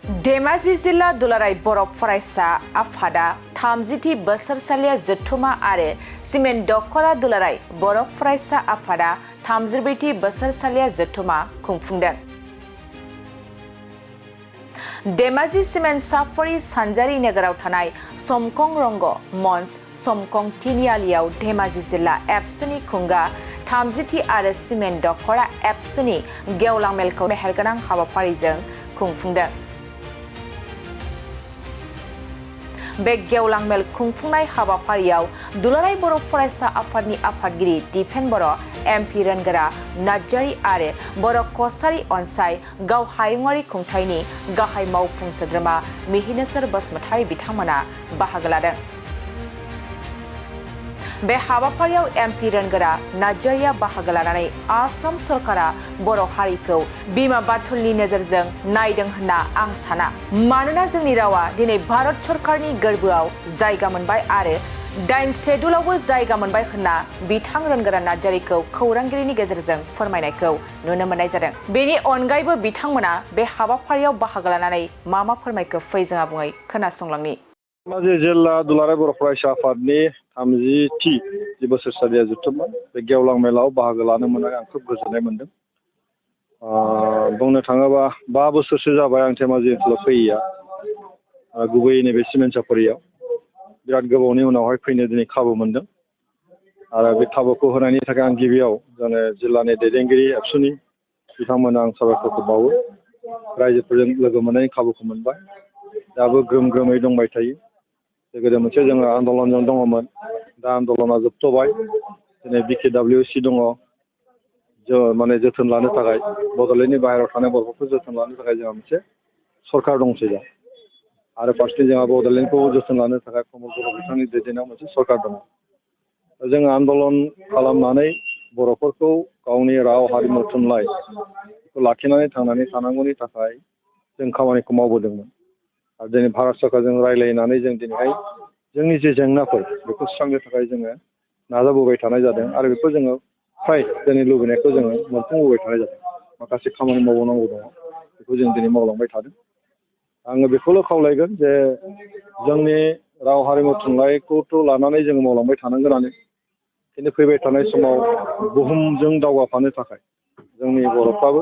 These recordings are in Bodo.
धेमाजि जिल्ला दुलाराय बर' फरायसा आफादा 30थि बोसोरसालिया जथुमा आरो सिमेन्ट दख'रा दुलाराय बर' फरायसा आफादा 34थि बोसोरसालिया जथुमा खुंफुंदों। धेमाजि सिमेन्ट साफारि सानजारि नोगोराव थानाय समकं रंग मन्च समकं तिनिआलियाव धेमाजि जिल्ला एबसुनि खुंगा 30थि आरो सिमेन्ट दख'रा एबसुनि गेवलां मेलखौ मेहेरगोनां हाबाफारिजों खुंफुंदों। बे गेवलां मेल खुंफुंनाय हाबाफारियाव दुलाराय बर' फरायसा आफादनि आफादगिरि दिपेन बर', एमपि रोनगोरा नार्जारि आरो बर' कसारि अनसाय गाव हायुङारि खुंथायनि गाहाय मावफुं सोद्रोमा मिहिनेश्वर बसुमतारी बिथांमोना बाहागो लादों। बे हाबाफारियाव एमपि रोनगोरा नार्जारिया बाहागो लानानै आसाम सरकारा बर' हारिखौ बिमा बाथुलनि नोजोरजों नायदों होनना आं साना। मानोना जोंनि रावा दिनै भारत सरकारनि गोरबोआव जायगा मोनबाय आरो 8 शेड्युलावबो जायगा मोनबाय होनना बिथां रोनगोरा नार्जारिखौ खौरांगिरिनि गेजेरजों फोरमायनायखौ नुनो मोननाय जादों। बेनि अनगायैबो बिथांमोना बे हाबाफारियाव बाहागो लानानै मा फोरमायखो फै जों आबुङै खोनासंलांनि। धेमाजि जिल्ला दुलाराय बर' फरायसा आफादनि 30थि बोसोरसालिया जथुमा बे गेवलां मेलाव बाहागो लानो मोननानै आं खोब गोजोननाय मोनदों। बुंनो थाङोबा 5 बोसोरसो जाबाय आं धेमाजि ओनसोलाव फैयैया, गुबैयै नैबे सिमेन्ट साफारियाव बिराद गोबावनि उनावहाय फैनो दिनै खाबु मोनदों। आरो बे खाबुखौ होनायनि थाखाय आं गिबियाव जोंनि जिल्लानि दैदेनगिरि एबसुनि बिथांमोननो आं साबायखरखौ बावो। रायजोफोरजों लोगो मोननायनि खाबुखौ मोनबाय, दाबो ग्रोम ग्रोमै दंबाय थायो। गोदो मोनसे जोङो आन्दलनजों दङमोन, दा आन्दलना जोबथ'बाय। दिनै BKWC दङ, माने जोथोन लानो थाखाय बड'लेण्डनि बाहेरायाव थानाय बर'फोरखौ जोथोन लानो थाखाय जोंहा मोनसे सरकार दंसै दा। आरो फारसेथिं जोंहा बड'लेण्डखौ जोथोन लानो थाखाय प्रमद बर' बिथांनि दैदेननायाव मोनसे सरकार दङ। जोङो आन्दलन खालामनानै बर'फोरखौ गावनि राव हारिमु थुनलाइखौ लाखिनानै थांनानै थानांगौनि थाखाय जों खामानिखौ मावबोदोंमोन। आरो दिनै भारत सरकारजों रायज्लायनानै जों दिनैहाय जोंनि जे जेंनाफोर बेखौ सुस्रांनो थाखाय जोङो नाजाबोबाय थानाय जादों आरो बेखौ जोङो फ्राय जोंनि लुबैनायखौ जोङो मोनफुंबोबाय थानाय जादों। माखासे खामानि मावबावनांगौ दङ, बेखौ जों दिनै मावलांबाय थादों। आङो बेखौल' खावलायगोन जे जोंनि राव हारिमु थुनलाइखौथ' लानानै जोङो मावलांबाय थानांगोनानो, खिन्थु फैबाय थानाय समाव बुहुमजों दावगाफानो थाखाय जोंनि बर'फ्राबो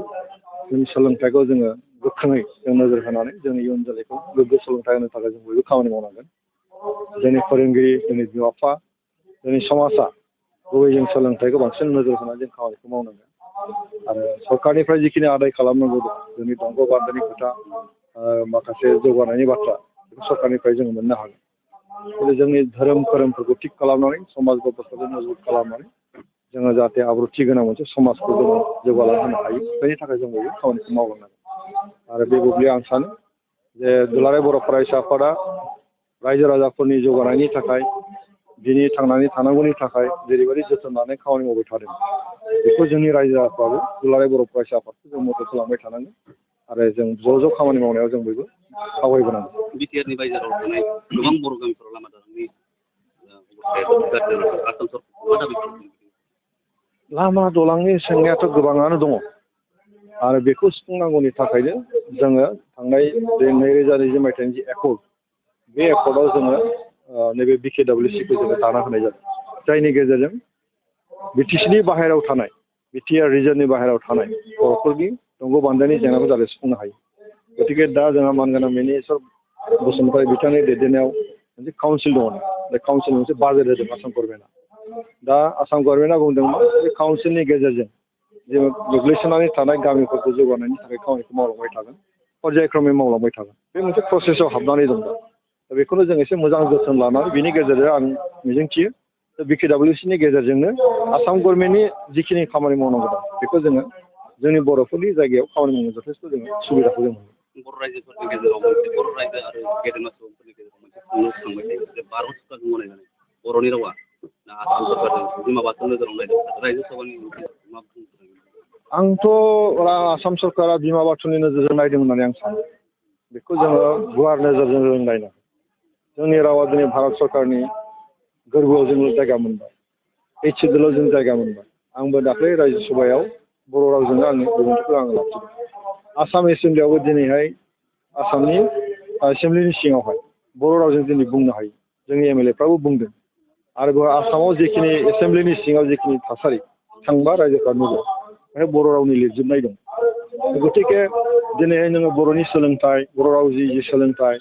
जोंनि सोलोंथाइखौ जोङो गोख्रोङै जों नोजोर होनानै जोंनि इयुन जोलैखौ गोग्गो सोलोंथाइ होनो थाखाय जों बयबो खामानि मावनांगोन। जोंनि फोरोंगिरि, जोंनि बिमा बिफा, जोंनि समाजा गुबै जों सोलोंथाइखौ बांसिन नोजोर होनानै जों खामानिखौ मावनांगोन। आरो सरकारनिफ्राय जिखिनि आदाय खालामनांगौ दं, जोंनि दंग' बान्दोनि खोथा, माखासे जौगानायनि बाथ्रा, बेखौ सरकारनिफ्राय जों मोननो हागोन। खिन्थु जोंनि धोरोमफोरखौ थिग खालामनानै समाज बेब'स्थाखौ मजबुत खालामनानै जोङो जाहाथे आब्रुथि गोनां मोनसे समाजखौ जोङो जौगालांहोनो हायो, बेनि थाखाय जों बयबो खामानिखौ मावलांनांगोन। आरो बे बुब्लियाव आं सानो जे दुलाराय बर' फरायसा आफादा रायजो राजाफोरनि जौगानायनि थाखाय, दिनै थांनानै थानांगौनि थाखाय जेरैबायदि जोथोन लानाय खामानि मावबाय थादों, बेखौ जोंनि रायजो राजाफ्राबो दुलाराय बर' फरायसा आफादखौ जों मदद खालामबाय थानांगोन। आरो जों ज' खामानि मावनायाव जों बयबो आवगायबोनांगोन। बिटिआरनि बायजोआव थानाय गोबां बर' गामिफोराव लामा दालांनि लामा दलांनि जेंनायाथ' गोबाङानो दङ आरो बेखौ सुफुंनांगौनि थाखायनो जोङो थांनाय 2020 मायथाइनि जि एकर्ड, बे एकर्डआव जोङो नैबे BKWCखौ जोङो दाना होनाय जादों, जायनि गेजेरजों बिटिसिनि बाहेरायाव थानाय, बिटिआर रिजननि बाहेरायाव थानाय बर'फोरनि दंग' बान्दोनि जेंनाखौ जाहाथे सुफुंनो हायो। गतिके दा जोंहा मानगोनां मिनिस्टार बसुमतारी बिथांनि दैदेननायाव मोनसे काउन्सिल दङ। बे काउन्सिल मोनसे बाजेट होदों आसाम गभर्नमेन्टआ। दा आसाम गभर्नमेन्टआ बुंदों बे काउन्सिलनि गेजेरजों जोङो गोग्लैसोनानै थानाय गामिफोरखौ जौगानायनि थाखाय खामानिखौ मावलांबाय थागोन, पर्यायक्रमै मावलांबाय थागोन। बे मोनसे प्रसेसआव हाबनानै दं दा बेखौनो जों एसे मोजां जोथोन लानानै बिनि गेजेरजों आं मिजिंथियो BKWCनि गेजेरजोंनो आसाम गभर्नमेन्टनि जिखिनि खामानि मावनांगौ दं, बेखौ जोङो जोंनि बर'फोरनि जायगायाव खामानि मावनो जथेस्थ' जोङो सुबिदाखौ जों मोनो। बर' रायजोफोरनि गेजेराव मोनसे बर' रायजो आरो गेदेमा सुबुंफोरनि गेजेराव मोनसे सोंलु थांबाय थायो जे भारत सरकारजों गनायजानाय बर'नि रावा आसाम सरकारजों बिमा बाथौ नोजोराव नायदों, रायजो सभानि मा बुंदों? आंथ' आसाम सरकारा बिमा बाथौनि नोजोरजों नायदों होननानै आं सानो। बेखौ जोङो गुवार नोजोरजों जों नायनांगोन। जोंनि रावा दिनै भारत सरकारनि गोरबोआव जों जायगा मोनबाय, 8 शेड्युलाव जों जायगा मोनबाय। आंबो दाख्लै रायजो सभायाव बर' रावजोंनो आंनि बिबुंथिखौ आं लाखिदों। आसाम एसेमब्लियावबो दिनैहाय आसामनि एसेमब्लिनि सिङावहाय बर' रावजों दिनै बुंनो हायो जोंनि MLA फ्राबो बुंदों आरो बेवहाय आसामाव जिखिनि एसेमब्लिनि सिङाव जिखिनि थासारि थांबा रायजोफ्रा नुदों बेहाय बर' रावनि लिरजोबनाय दं गतिके दिनैहाय नोङो बर'नि सोलोंथाइ बर' राव जि सोलोंथाइ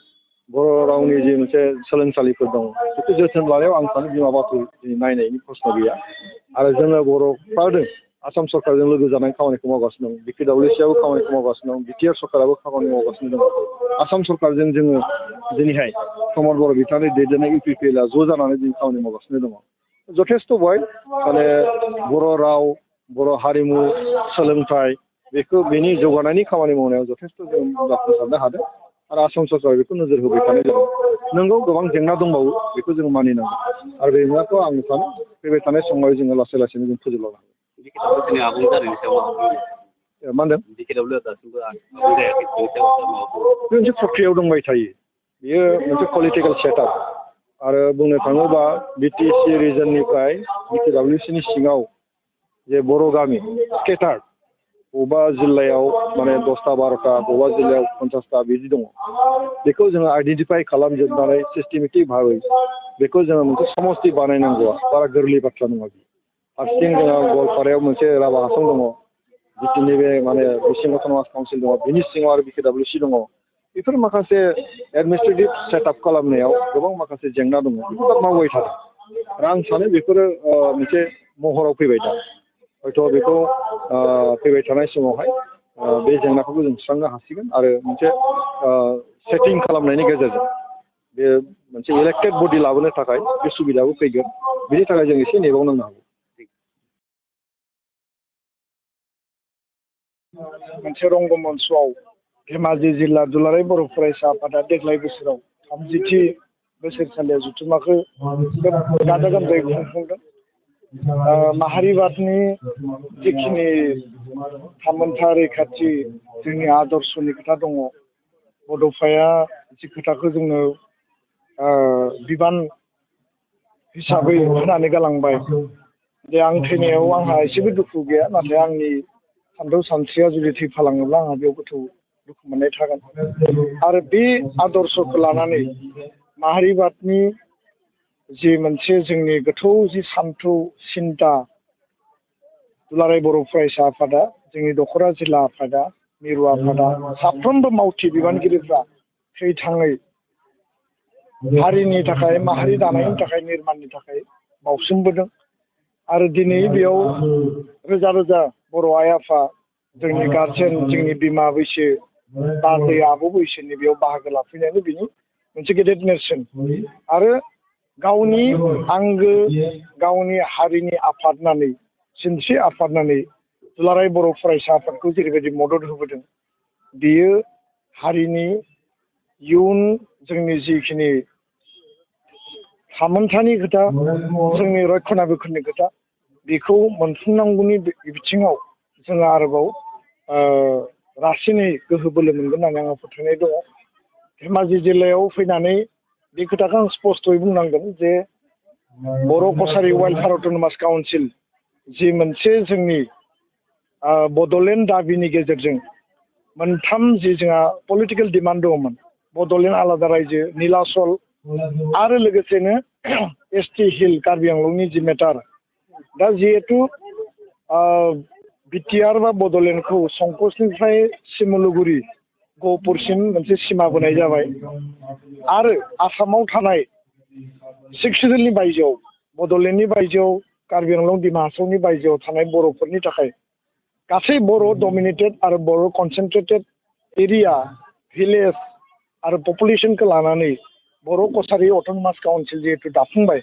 बर' रावनि जि मोनसे सोलोंसालिफोर दं बेखौ जोथोन लानायाव आं सानो बिमा बाथौ नायनायनि प्रश्न गैया आरो जोङो बर'फ्रानो आसाम सरकारजों लोगो जानानै खामानिखौ मावगासिनो दं BKWCआबो खामानिखौ मावगासिनो दं BTR सरकाराबो खामानि मावगासिनो दं आसाम सरकारजों जोङो दिनैहाय प्रमद बर' बिथांनि दैदेननाय UPPLआ ज' जानानै दिनै खामानि मावगासिनो दङ जथेस्थ' बय माने बर' राव बर' हारिमु सोलोंथाइ बेखौ बेनि जौगानायनि खामानि मावनायाव जथेस्थ' जों जाफुंसारनो हादों आरो आसाम सरकारा बेखौ नोजोर होबाय थानाय जादों नंगौ गोबां जेंना दंबावो बेखौ जों मानिनांगौ आरो बे जेंनाखौ आं सानो फैबाय थानाय समाव जोङो लासै लासैनो जों फोजोबलांनो हागोन मा होनदों बे मोनसे प्रक्रियायाव दंबाय थायो बेयो मोनसे पलिटिकेल सेटआप आरो बुंनो थाङोबा BTC रिजननिफ्राय BKWCनि सिङाव जे बर' गामि स्केटार्ड बबेबा जिल्लायाव माने 10टा 12टा बबेबा जिल्लायाव 50टा बिदि दङ बेखौ जोङो आइडेन्टिफाइ खालामजोबनानै सिस्टेमेटिक भाबै बेखौ जोङो मोनसे समस्ति बानायनांगौआ बारा गोरलै बाथ्रा नङा फारसेथिं जोङो गवालपारायाव मोनसे राभा आश्रम दङ जिखिनि बे माने मिसिं अट'नमास काउन्सिल दङ बिनि सिङाव आरो BKWC दङ बेफोर माखासे एडमिनिस्ट्रेटिभ सेटआप खालामनायाव गोबां माखासे जेंना दङ बेखौ दा मावबाय थादों आरो आं सानो बेफोरो मोनसे महराव फैबाय दा हयथ' बेखौ फैबाय थानाय समावहाय बे जेंनाखौबो जों सुस्रांनो हासिगोन आरो मोनसे सेटिं खालामनायनि गेजेरजों बे मोनसे इलेक्टेड बडि लाबोनो थाखाय बे सुबिदाबो फैगोन बिनि थाखाय जों एसे नेबावनांनो हागौ मोनसे रंगमन्चआव धेमाजि जिल्ला दुलाराय बर' फरायसा आफादा देग्लाय बोसोराव 30थि बोसोरसालिया जथुम्माखौ गाजा गोमजायै खुंफुंदों माहारिबादनि जिखिनि थामोनथा रैखाथि जोंनि आदर्शनि खोथा दङ बड'फाया जि खोथाखौ जोंनो बिबान हिसाबै होनानै गालांबाय जे आं थैनायाव आंहा एसेबो दुखु गैया नाथाय आंनि सानथौ सानस्रिया जुदि थैफालाङोब्ला आंहा बेयाव गोथौ दुखु मोननाय थागोन आरो बे आदर्शखौ लानानै माहारिबादनि जि मोनसे जोंनि गोथौ जि सान्थौ सिन्ता दुलाराय बर' फरायसा आफादा जोंनि दख'रा जिल्ला आफादा मिरु आफादा साफ्रोमबो मावथि बिबानगिरिफ्रा थैथाङै हारिनि थाखाय माहारि दानायनि थाखाय निर्माणनि थाखाय बावसोमबोदों आरो दिनै बेयाव रोजा रोजा बर' आइ आफा जोंनि गार्जेन जोंनि बिमा बैसो बाजै आब' बैसोनि बेयाव बाहागो लाफैनायानो बिनि मोनसे गेदेर नेरसोन आरो गावनि आंगो गावनि हारिनि आफाद होननानै सिनस्रि आफाद होननानै दुलाराय बर' फरायसा आफादखौ जेरैबायदि मदद होबोदों बियो हारिनि इयुन जोंनि जिखिनि सामोन्थानि खोथा जोंनि रक्षनाबेक्षननि खोथा बेखौ मोनफुंनांगौनि बिथिङाव जोङो आरोबाव रासिनै गोहो बोलो मोनगोन होननानै आङो फोथायनाय दङ धेमाजि जिल्लायाव फैनानै बे खोथाखौ आं स्पष्टयै बुंनांगोन जे बर' कसारि वेलफेयार अट'नमास काउन्सिल जि मोनसे जोंनि बड'लेण्ड दाबिनि गेजेरजों मोनथाम जि जोंहा पलिटिकेल डिमान्ड दङमोन बड'लेण्ड आलादा रायजो नीलाचल आरो लोगोसेनो ST हिल कार्बि आंलंनि जि मेटार दा जिहेतु BTR बा बड'लेण्डखौ संकसनिफ्राय सिमलुगुरि गहपुरसिम मोनसे सिमा बोनाय जाबाय आरो आसामाव थानाय 6 सिडुलनि बायजोआव बड'लेण्डनि बायजोआव कार्बि आंलं डिमा हासावनि बायजोआव थानाय बर'फोरनि थाखाय गासै बर' डमिनेटेड आरो बर' कनसेन्ट्रेटेड एरिया भिलेज आरो पपुलेसनखौ लानानै बर' कसारि अट'नमास काउन्सिल जिहेतु दाफुंबाय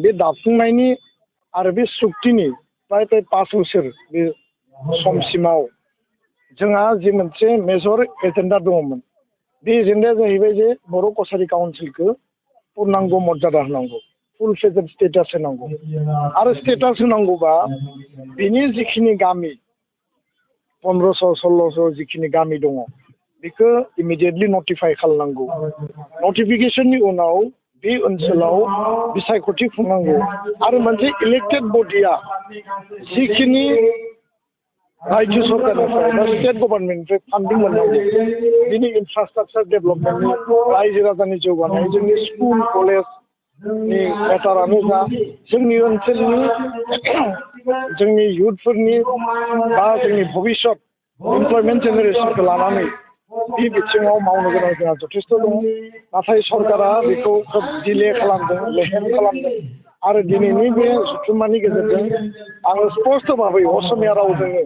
बे दाफुंनायनि आरो बे सुक्तिनि प्राय 5 बोसोर बे समसिमाव जोंहा जि मोनसे मेजर एजेन्डा दङमोन बे एजेन्डाया जाहैबाय जे बर' कसारि काउन्सिलखौ पुर्नांग मर्यादा होनांगौ फुल फेजेड स्टेटास होनांगौ आरो स्टेटास होनांगौबा बिनि जिखिनि गामि 1500 1600 जिखिनि गामि दङ बेखौ इमिडियेटलि नटिफाइ खालामनांगौ नटिफिकेसननि उनाव बे ओनसोलाव बिसायख'थि खुंनांगौ आरो मोनसे इलेक्टेड बडिया जिखिनि राज्यो सरकारनिफ्राय बा स्टेट गभर्नमेन्टनिफ्राय फान्डिं मोननांगौ बिनि इनफ्रास्ट्राक्चार डेभेलपमेन्टनि रायजो राजानि जौगानाय जोंनि स्कुल कलेजनि मेटारानो जा जोंनि ओनसोलनि जोंनि इयुथफोरनि बा जोंनि भबिष्यत इमप्लयमेन्ट जेनेरेसनखौ लानानै बे बिथिङाव मावनो गोनां जोंहा जथेस्थ' दङ नाथाय सरकारा बेखौ खोब डिले खालामदों लेहेम खालामदों आरो दिनैनि बे जथुम्मानि गेजेरजों आङो स्पष्ट भाबै असमिया रावजोंनो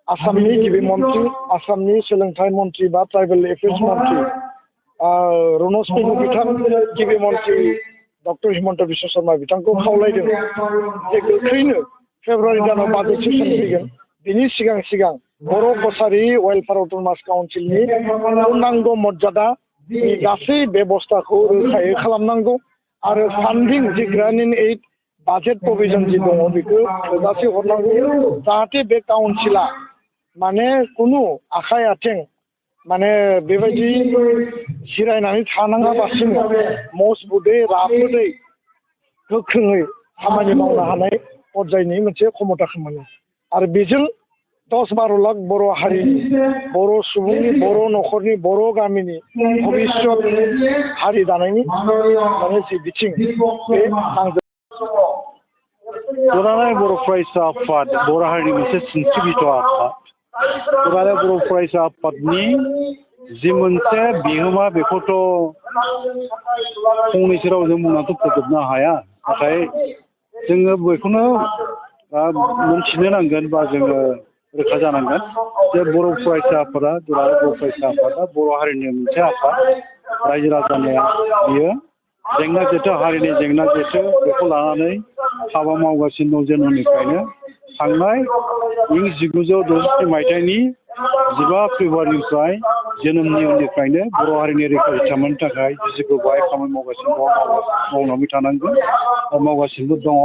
आसामनि गिबि मन्थ्रि आसामनि सोलोंथाइ मन्थ्रि बा ट्राइबेल एफेयार्स मन्थ्रि रनज पेगु बिथां गिबि मन्थ्रि डक्टर हिमन्त बिश्व शर्मा बिथांखौ खावलायदों जे गोख्रैनो फेब्रुवारि दानाव बाजेट सेसन फैगोन बिनि सिगां सिगां बर' कसारि वेलफेयार अट'नमास काउन्सिलनि पूर्णांग मर्यादानि गासै बेबस्थाखौ रोखायै खालामनांगौ आरो फान्डिं जि ग्रान्ट इन एइड बाजेट प्रभिजन जि दङ बेखौ थोजासे हरनांगौ जाहाथे बे काउन्सिला माने खुनु आखाइ आथिं माने बेबायदि जिरायनानै थानाङालासिनो मजबुतै राफोदै गोख्रोङै खामानि मावनो हानाय पर्यायनि मोनसे क्षमताखौ मोनो आरो बेजों 10-12 लाख बर' हारिनि बर' सुबुंनि बर' न'खरनि बर' गामिनि भबिष्यत हारि दानायनि माने जि बिथिं बे नांगौ दुलाराय बर' फरायसा आफाद बर' हारिनि मोनसे सिनस्रि बिथा आफाद दुलाराय बर' फरायसा आफादनि जि मोनसे बिहोमा बेखौथ' फंनैसो रावजों बुंनानैथ' फोजोबनो हाया नाथाय जोङो बेखौनो मोनथिनो नांगोन बा जोङो रोखा जानांगोन जे बर' फरायसा आफादा दुलाराय बर' फरायसा आफादा बर' हारिनि मोनसे आफाद रायजो राजानि बियो जेंना जेथो हारिनि जेंना जेथो बेखौ लानानै हाबा मावगासिनो दं जोनोमनिफ्रायनो थांनाय इं 1967 मायथाइनि 15 फेब्रुवारिनिफ्राय जोनोमनि उननिफ्रायनो बर' हारिनि रैखाथि मोननो थाखाय जिउखौहाय खामानि मावगासिनो दं मावनानै थानांगोन मावगासिनो दङ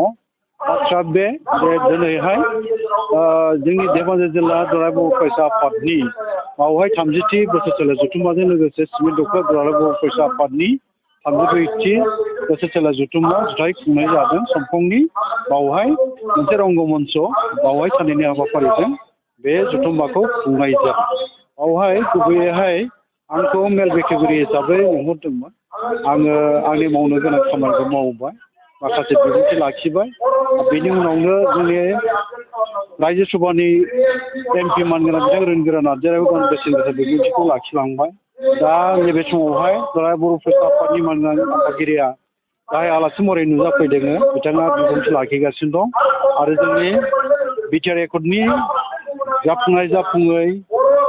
बाथ्रा बे दिनैहाय जोंनि धेमाजि जिल्ला दुलाराय बर' फरायसा आफादनि बावहाय 30थि बोसोरसालि जथुम्माजों लोगोसे सिमेन्ट दखा दुलाराय बर' फरायसा आफादनि 34थि बोसोरसालि जथुम्मा जुथाइ खुंनाय जादों समफंनि बावहाय मोनसे रंगमन्च बावहाय सानैनि हाबाफारिजों बे जथुम्माखौ खुंनाय जादों बावहाय गुबैयैहाय आंखौ मेल बेखेवगिरि हिसाबै लिंहरदोंमोन आङो आंनि मावनो गोनां खामानिखौ मावबाय माखासे बिबुंथि लाखिबाय बेनि उनावनो जोंनि रायजो सभानि एमपि मानगोनां बिथां रोनगोरा नार्जारियाबो गावनि बेसेन गोसा बिबुंथिखौ लाखिलांबाय दा नैबे समावहाय दुलाराय बर' फरायसा आफादनि मानगोनां आफादगिरिया गाहाय आलासि महरै नुजाफैदों बिथाङा बिबुंथि लाखिगासिनो दं आरो जोंनि बिटिआर एकर्डनि जाफुङै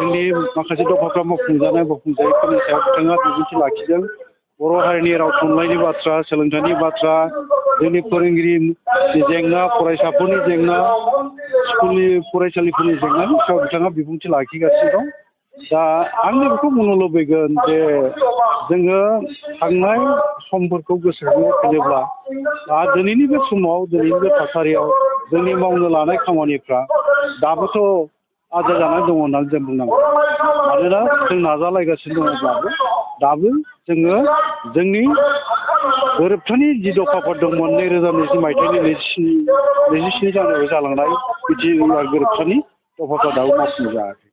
जोंनि माखासे दफाफ्रा मावफुंजायैफोरनि सायाव बिथाङा बिबुंथि लाखिदों बर' हारिनि राव थुनलाइनि बाथ्रा सोलोंथाइनि बाथ्रा जोंनि फोरोंगिरिनि जेंना फरायसाफोरनि जेंना स्कुलनि फरायसालिफोरनि जेंनानि सायाव बिथाङा बिबुंथि लाखिगासिनो दं दा आंनो बेखौ बुंनो लुबैगोन जे जोङो थांनाय समफोरखौ गोसोखाङोब्ला दा दिनैनि बे समाव दिनैनि बे थासारियाव जोंनि मावनो लानाय खामानिफ्रा दाबोथ' आद्रा जानानै दङ होननानै जों बुंनांगोन मानोना जों नाजालायगासिनो दङब्लाबो दाबो जोङो जोंनि गोरोबथानि जि दफाफोर दंमोन 2020 मायथाइनि 27 जानुवारियाव जालांनाय बिटिआर गोरोबथानि दफाफ्रा दाबो मावफुंजायाखै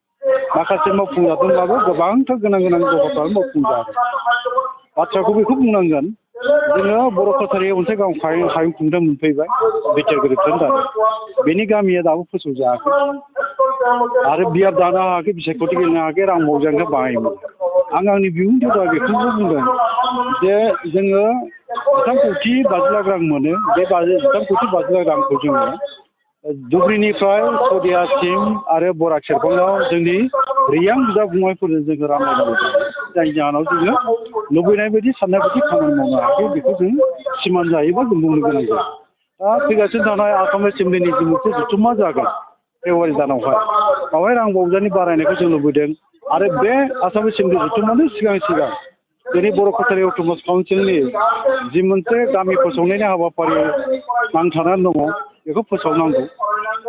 माखासे मावफुंजादोंब्लाबो गोबांथार गोनां दफाफ्रानो मावफुंजायाखै बाथ्राखौ बेखौ बुंनांगोन जोङो बर' कसारि अनसाइ गाहाम हायुं खुंथाय मोनफैबाय बिटिआर गोरोबथानि दारै बेनि गामिया दाबो फोसावजायाखै आरो बियाब दानो हायाखै बिसायख'थि गेलेनो हायाखै रां मावजांखौ बाहायोमोन आंनि बिबुंथियाव बेखौबो बुंदों जे जोङो 13 कौटि 50 लाख रां मोनो बे 13 कौटि 50 लाख रांखौ जोङो धुबुरीनिफ्राय सदियासिम आरो बराक सेरफाङाव जोंनि रियां बिदा फंबायफोरजों जोङो रानलायनांगौ जायनि जाहोनाव जोङो लुबैनाय बायदि साननाय बायदि खामानि मावनो हायाखै बेखौ जों सिमान जायोबा जों बुंनो गोनां जायो दा फैगासिनो थानाय आसाम एसेम्बलिनि जि मोनसे जथुम्मा जागोन फेब्रुवारि दानावहाय बावहाय रां बावजानि बारायनायखौ जों लुबैदों आरो बे आसाम एसेम्बलि जथुम्मानि सिगां जोंनि बर' कसारि अट'नमास काउन्सिलनि जि मोनसे गामि फोसावनायनि हाबाफारि नांथानानै दङ बेखौ फोसावनांगौ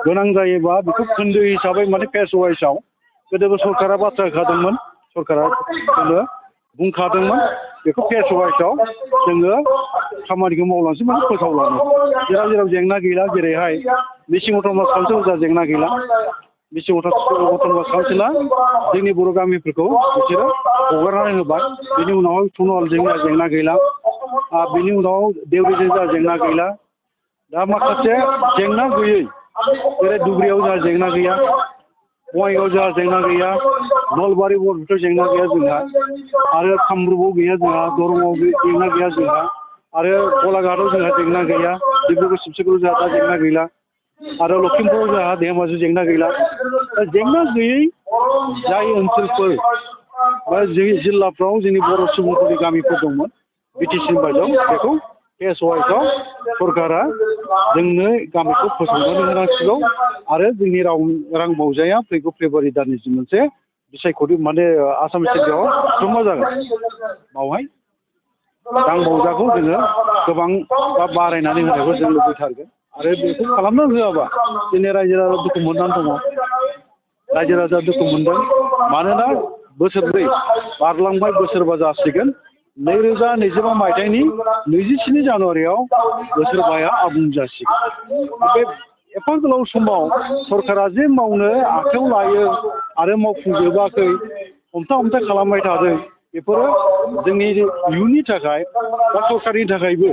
गोनां जायोबा बेखौ खोन्दो हिसाबै माने फेस वाइसआव गोदोबो सरकारा बाथ्रा होखादोंमोन सरकारा जोंनो बुंखादोंमोन बेखौ फेस वाइसआव जोङो खामानिखौ मावलांसै माने फोसावलाङो जेराव जेराव जेंना गैला जेरैहाय मिसिं अट'नमास काउन्सिलाव जा जेंना गैला बिसि अट'नमास काउन्सिला जोंनि बर' गामिफोरखौ बिसोरो हगारनानै होबाय। बेनि उनाव टुनवालजों जेंना गैला, बेनि उनाव देवरिजों जोंहा जेंना गैला। दा माखासे जेंना गैयै जेरै धुबुरियाव जोंहा जेंना गैया, बङाइगावआव जोंहा जेंना गैया, नलबारि बरपेटायाव जेंना गैया जोंहा, आरो कामरुपआव गैया जोंहा, दरंआव जेंना गैया जोंहा, आरो गलाघाटआव जोंहा जेंना गैया, डिब्रुगड़ सिमसागुरियाव जोंहा दा जेंना गैला, आरो लखिमपुराव जोंहा धेमाजियाव जेंना गैला। दा जेंना गैयै जाय ओनसोलफोर बा जिल्लाफ्राव जोंनि बर' सुबुंफोरनि गामिफोर दंमोन बिटिसिनि बायजोआव, बेखौ PSOISआव सरकारा जोंनो गामिखौ फोसावनानै होनांसिगौ आरो जोंनि रां बावजाया फैगौ फेब्रुवारि दाननि जि मोनसे बिसायख'थि माने आसाम स्टेटआव जमा जागोन। बावहाय रां बावजाखौ जोङो गोबां बारायनानै होनायखौ जों लुबैथारगोन। आरो बेखौ खालामना होआबा जोंनि रायजो राजा दुखु मोननानै दङ। रायजो राजा दुखु मोनदों मानोना बोसोरब्रै बारलांबाय, बोसोरबा जासिगोन। 2025 मायथाइनि 27 जानुवारियाव बोसोरबाया आबुं जासिगोन। बे एफा गोलाव समाव सरकारा जे मावनो आखायाव लायो आरो मावफुंजोबाखै, हमथा खालामबाय थादों, बेफोरो जोंनि इयुननि थाखाय बा सरकारनि थाखायबो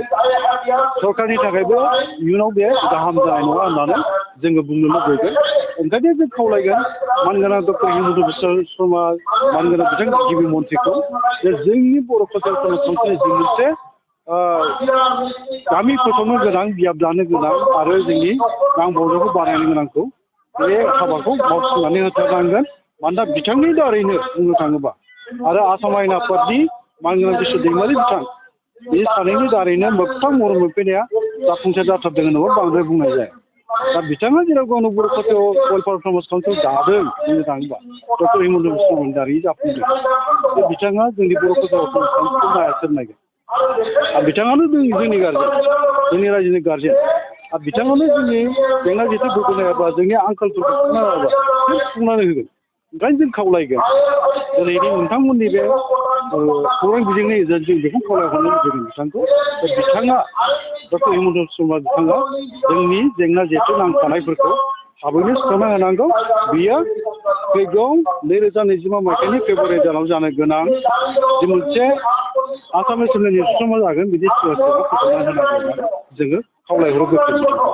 इयुनाव बे गाहाम जानाय नङा होननानै जोङो बुंनो लुबैगोन। ओंखायनो जों खावलायगोन मानगोनां डक्टर हिमन्त बिश्व शर्मा, मानगोनां बिथां गिबि मन्थ्रिखौ, जे जोंनि बर' कालसारेल काउन्सिलनि जि मोनसे गामि फोसावनो गोनां, बियाब दानो गोनां आरो जोंनि रां बावजाखौ बानायनो गोनांखौ बे हाबाखौ मावफुंनानै होथारनांगोन। मानोना बिथांनि दारैनो बुंनो थाङोबा आरो आसाम आयेन आफादनि मानगोनां बिश्व दैमारि बिथां, बे सानैनि दारैनो मोगथां महर मोनफैनाया जाफुंसार जाथारदों होनोबा बांद्राय बुंनाय जाया। दा बिथाङा जेराव गावनो बर' वेलफेयार प्रम'शन काउन्सिल दादों, बुंनो थाङोबा डक्टर हिमन्त बिश्व शर्मानि दारै जाफुंदों। बे बिथाङा जोंनि बर' वेलफेयार प्रम'शन काउन्सिलखौ नाया सोर नायगोन? बिथाङानो जोंनि गारजेन, जोंनि रायजोनि गारजेन। आरो बिथाङानो जोंनि जेंना जेथोफोरखौ नायाबा, जोंनि आंखालफोरखौ सुफुंनायाबा सोर सुफुंनानै होगोन? ओंखायनो जों खावलायगोन दिनैनि नोंथांमोननि बे खौरां बिजोंनि गेजेरजों जों बेखौ खावलायहरनो लुबैदों बिथांखौ, बिथाङा डक्टर हिमन्त शर्मा बिथाङा जोंनि जेंना जेथो नांथानायफोरखौ थाबैनो सुस्रांना होनांगौ। बियो फैगौ 2025 मायथाइनि फेब्रुवारि दानाव जानो गोनां जि मोनसे आसाम एसेमब्लिनि जथुम्मा जागोन, बिदि फोसावना होनांगौ होननानै जोङो खावलायहरो गोख्रै बिथांखौ।